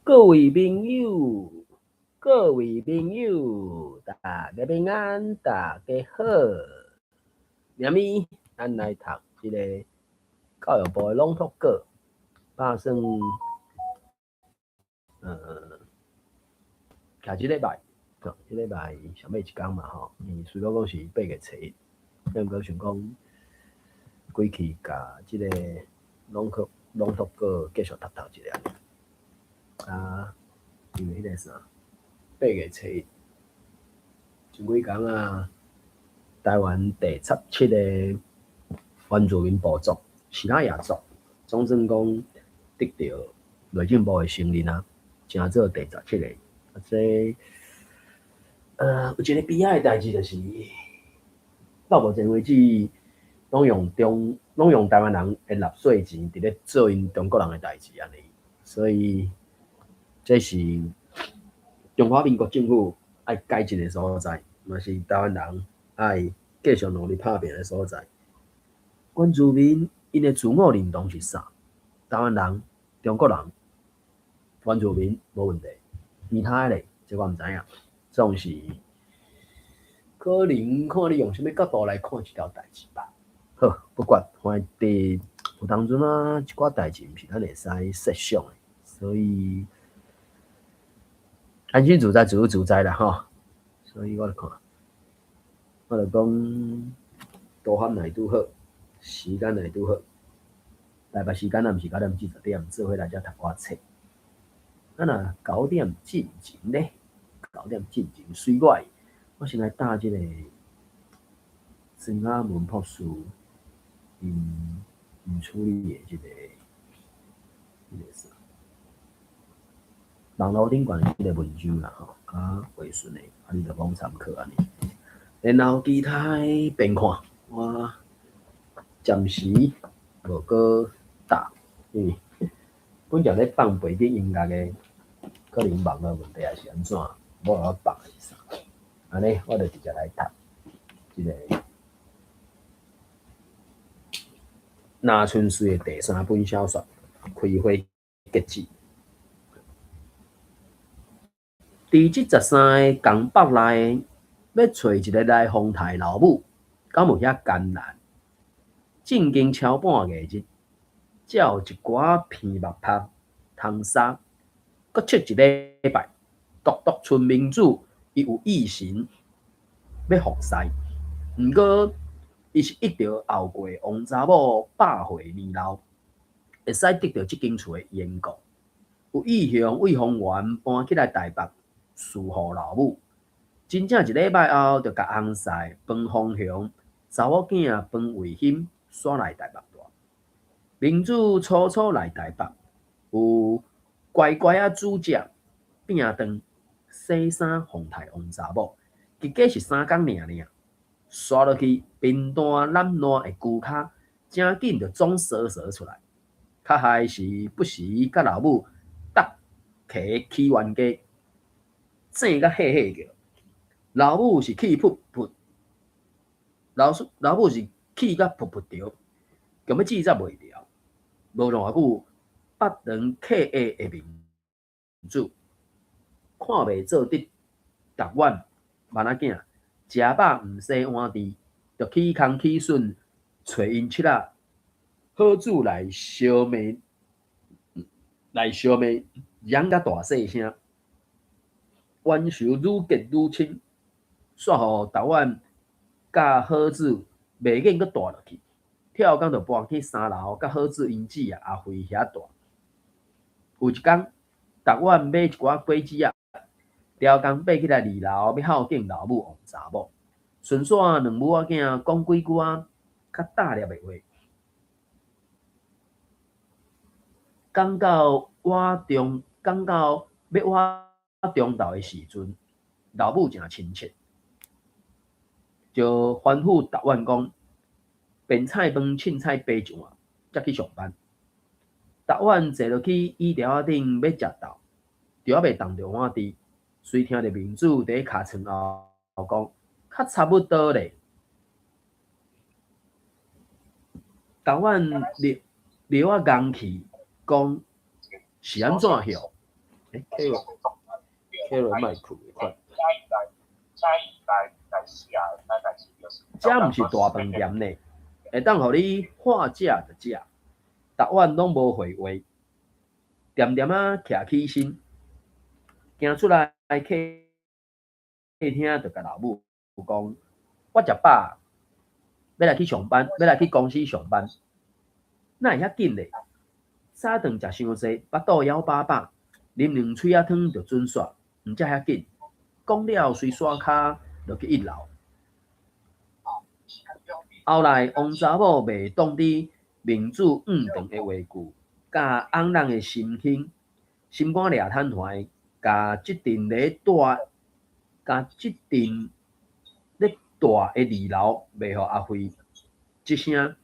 各位朋友，各位朋友，大家平安，大家好。明物咱來讀這个教育部的朗讀稿，打算徛這禮拜，吼，這禮拜上尾一工嘛吼，伊雖然講是8月初1，但毋過想講規氣共這个朗讀稿繼續讀讀一下。啊，因為彼个啥，八月初一，前幾工啊，台灣第十七个原住民部族西拉雅族，總算講得著內政部的承認啊，成做第十七個。啊，這有一个悲哀的代誌就是，到目前為止，攏用台灣人的納稅錢佇咧做𪜶中國人的代誌按呢，所以。這是中華民國政府愛改進的所在，嘛是台灣人愛繼續努力拍拼的所在。原住民𪜶的自我認同是啥？台灣人、中國人、原住民無問題，其他的咧，這我毋知影。總是可能看你用啥物角度來看這條代誌吧。好，不管，反正佇有當陣啊，一寡代誌毋是咱會使設想的，所以。安心自在，自由自在啦吼，所以我就看，我就講，多喊來拄好，時間來拄好，台北時間仔毋是9點至10點，做伙來遮讀我冊。啊若九點進前咧，九點進前隨我，我先來搭這个孫阿文博士𪜶處理的這个啥？網路頂懸的這个文章啦吼，較會順的，啊你就講參考按呢。然後其他的變看，我暫時無閣答，因為本來咧放背景音樂的，可能網路問題抑是按怎，無法放還是啥。按呢，我就直接來讀這个林春水的第三本小說《開花結籽》。佇這13个共北內，欲揣一个來風台老母，敢有遐艱難？正經超半月日，才有一寡片目曝窗紗，閣拭一禮拜，獨獨賰明子，伊有意神欲服侍，毋過伊是憶著後過王查某百歲年老，會使得著這間厝的緣故，有意向為豐原搬起來台北。侍候老母，真正一禮拜後，就共翁婿彭鳳雄、查某囝彭慧欣徙來台北住。明子初初來台北，有乖乖仔煮食、餅腸、洗衫、奉刣王查某，結果是3工爾爾，煞落去貧惰懶惰的龜跤，誠緊就總趖趖出來。較害是不時佮老母搭溪起冤家。爭甲嘿嘿叫，老母是氣噗噗，老母是氣甲噗噗著，強欲死才袂牢。無偌久，腹腸客下的明子，看袂做得逐晚萬仔囝食飽毋洗碗挃，就起空起筍揣𪜶七仔好子來相罵，來相罵，嚷甲大細聲。冤仇愈結愈深，煞予台灣佮好子袂瘾閣蹛落去，跳工就搬去三樓，佮好子𪜶姊仔阿輝遐蹛。有一工，台灣買一寡果子仔，刁工爬起來二樓欲孝敬老母王查某，順紲兩母仔囝講幾句仔較大粒的話，講到倚中，講到欲倚。中晝的時陣，老母誠親切，就吩咐逐晚講：便菜飯、凊彩白一碗，才去上班。逐晚坐落去椅條仔頂欲食晝，就猶未動著碗挃，隨聽著明子佇咧尻床後講：較差不多咧。逐晚尿尿仔硬去，講是按怎曉？欸，Carol，Carol 麥克快。這毋是大飯店呢，會當予你喝食就食，逐晚攏無回話，恬恬仔徛起身，行出來客廳就共老母講：我食飽，欲來去上班，欲來去公司上班。哪會遐緊咧？早頓食傷濟，腹肚枵飽飽，啉兩喙仔湯就準煞，毋才遐緊。講了隨徙跤落去一樓。後來王查某袂當佇民主五長的話句，佮翁人的心胸，心肝掠坦懷，共這陣咧蹛，共這陣咧蹛的二樓賣予阿輝，這聲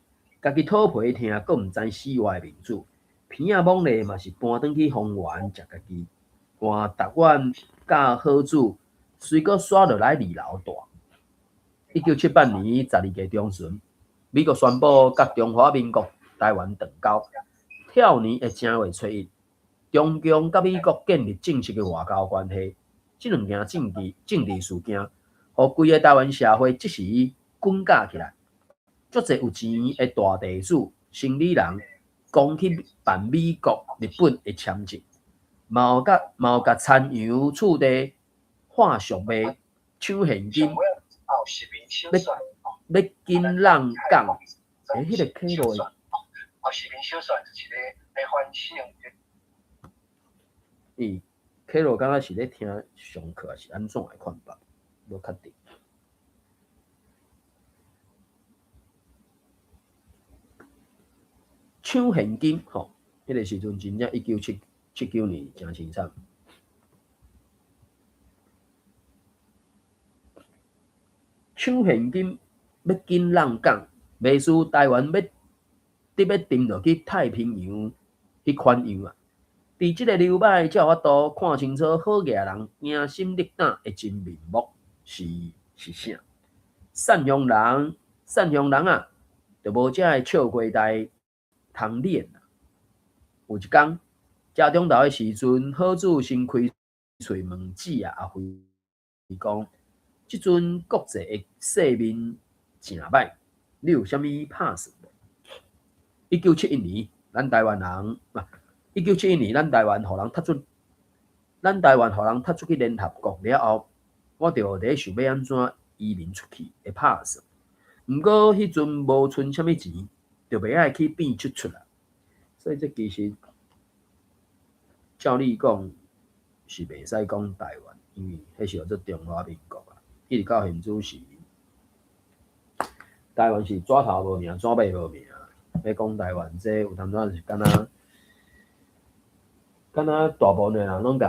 家己肚皮疼，閣毋知死活的民主，鼻仔罔咧嘛是搬轉去豐原食家己，換逐晚佮好子，隨閣徙落來二樓蹛。1978年12月中旬，美國宣布佮中華民國台灣斷交。跳年的正月初一，中共佮美國建立正式的外交關係。這兩件政治事件，予規个台灣社會即時滾架起來。足濟有錢的大地主、生理人，講去辦美國、日本的簽證，嘛有共田洋厝地化俗賣，搶現金，欲緊挵港。欸，彼個 K 羅。伊 K 羅敢若是咧聽上課，抑是按怎的看法？無確定。搶現金吼，彼個時陣真正1979年誠凄慘。搶現金欲緊挵港，袂輸台灣欲得欲沉落去太平洋彼款樣啊！佇這个禮拜才有法度看清楚好額人驚心立膽的真面目是啥？善鄉人，善鄉人啊，就無這个笑瓜代通練啊！有一工，食中晝的時陣，好子先開喙問姊仔阿輝講：這陣國際的世面誠歹，你有啥物拍算無？1971年，咱台灣人，1971年，咱台灣予人踢出，咱台灣予人踢出去聯合國了後，我就佇咧想欲按怎移民出去的拍算。毋過彼陣無存啥物錢，就袂愛去變出出啦。所以這其實照理講是袂使講台灣，因為彼是叫做中華民國啊。一直到現在是台灣是紙頭無名，紙尾無名。欲講台灣，這有當陣是敢若敢若大部分的人攏共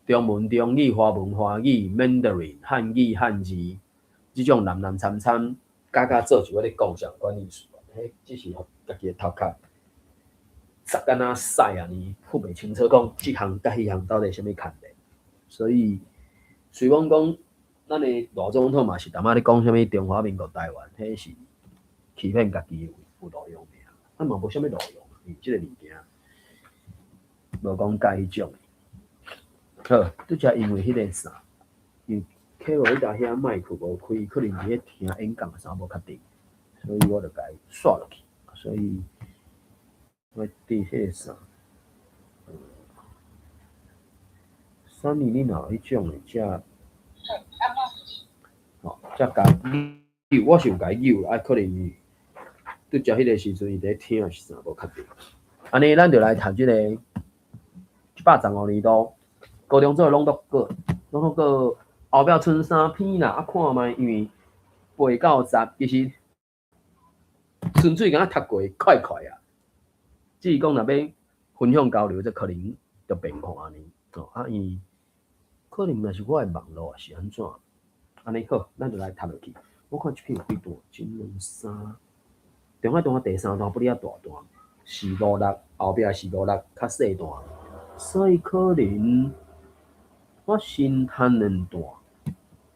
中文、中語、華文、華語、Mandarin、漢語、漢字這種濫濫摻摻，加加做一個咧講相仝意思。彼只是予家己的頭殼塞敢若屎按呢，分袂清楚講這項佮彼項到底啥物牽連。所以雖罔講，咱的賴總統嘛是淡仔咧講啥物中華民國台灣，彼是欺騙家己有路用爾，啊嘛無啥物路用，因為這个物件無講佮彼種。好，拄才因為彼个啥，因為客戶彼搭遐麥克無開，可能佇咧聽演講啥無確定，所以我就共伊刷落去。所以我佇彼个啥，啥物你若有彼種的，才吼，才共扭，我是有共伊扭啦，啊可能拄才彼個時陣伊佇咧聽是啥無確定。按呢，咱就來讀這个115年度高中做的朗讀稿，朗讀稿後壁賰三篇啦，啊看覓，因為8到10其實純粹敢若讀過快快啊，只是講若欲分享交流，這可能就變看按呢，吼啊，因為可能嘛是我的網路是按怎，按呢好，咱就來讀落去。我看這篇有幾段，一、兩、三，中間段第三段不哩較大段，四五六，後壁四五六較細段，所以可能我先讀兩段，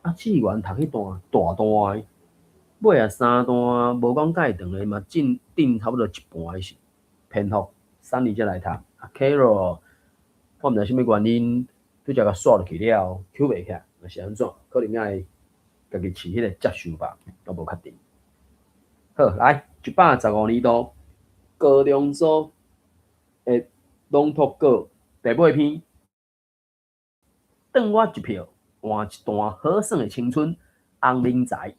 啊，志願讀彼段大段的，尾仔三段無講介長的嘛，進頂差不多一半的是篇幅，三年才來讀。啊，Carol，我毋知啥物原因，拄才共刷落去了，抾袂起來，是按怎？可能愛家己試彼个接受吧，我無確定。好，來115年度高中組的朗讀稿第尾篇，轉我一票，換一段好耍的青春。洪明才，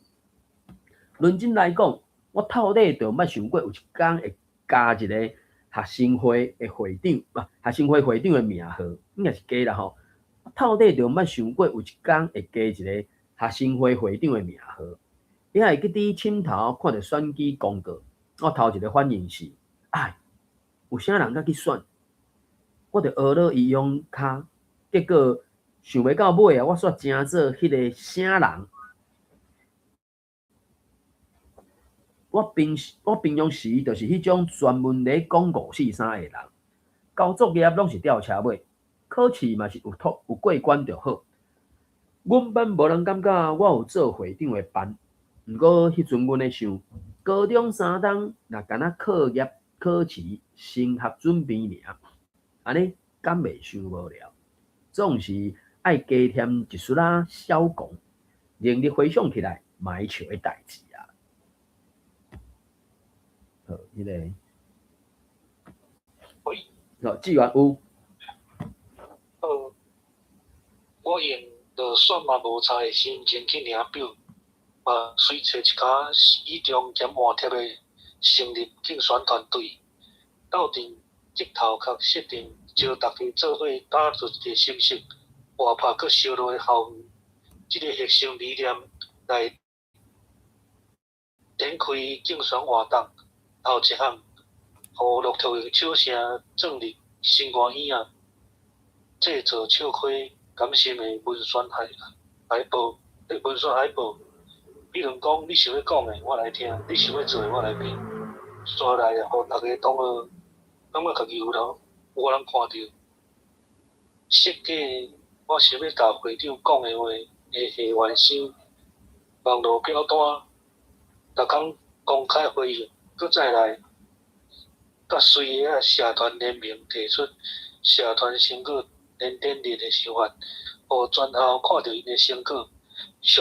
論真來講，我透底就毋捌想過有一工會加一个學生會的會長，不，學生會會長的名號，應該是加啦吼。透底就毋捌想過有一工會加一个學生會會長的名號。伊會記佇枕頭看著選舉公告，我頭一个反應是：唉，有啥人敢去選？我就學落伊用跤，結果想袂到尾啊，我煞成做彼个啥人。我平常時就是彼種專門咧講五四三的人，交作業攏是吊車尾，考試嘛是有通有過關就好。阮班無人感覺我有做會長的範，毋過彼陣阮咧想，高中三冬若干焦課業、考試、升學準備爾，按呢敢袂傷無聊？總是愛加添一絲仔小狂，令你回想起來嘛會笑的代誌啊！好，彼个，好，志源有。好，我用落選嘛無差的心情去領表，嘛隨揣一跤倚重兼換帖的成立競選團隊，鬥陣這頭殼設定招逐家做伙打造一个心色活潑閣燒熱的校園，這个核心理念來展開競選活動。頭一項，予駱駝用笑聲壯麗深外椅仔，製造笑虧感心的文宣海報，文宣海報。比如講，你想欲講的，我來聽；你想欲做的，我來變。煞來予逐家當做感覺家己有人看著。設計我想欲共會長講的話的下完箱網路表單，逐工公開回應，閣再來，佮隨個社團聯名提出社團成果年典日的想法，予全校看著𪜶的成果，上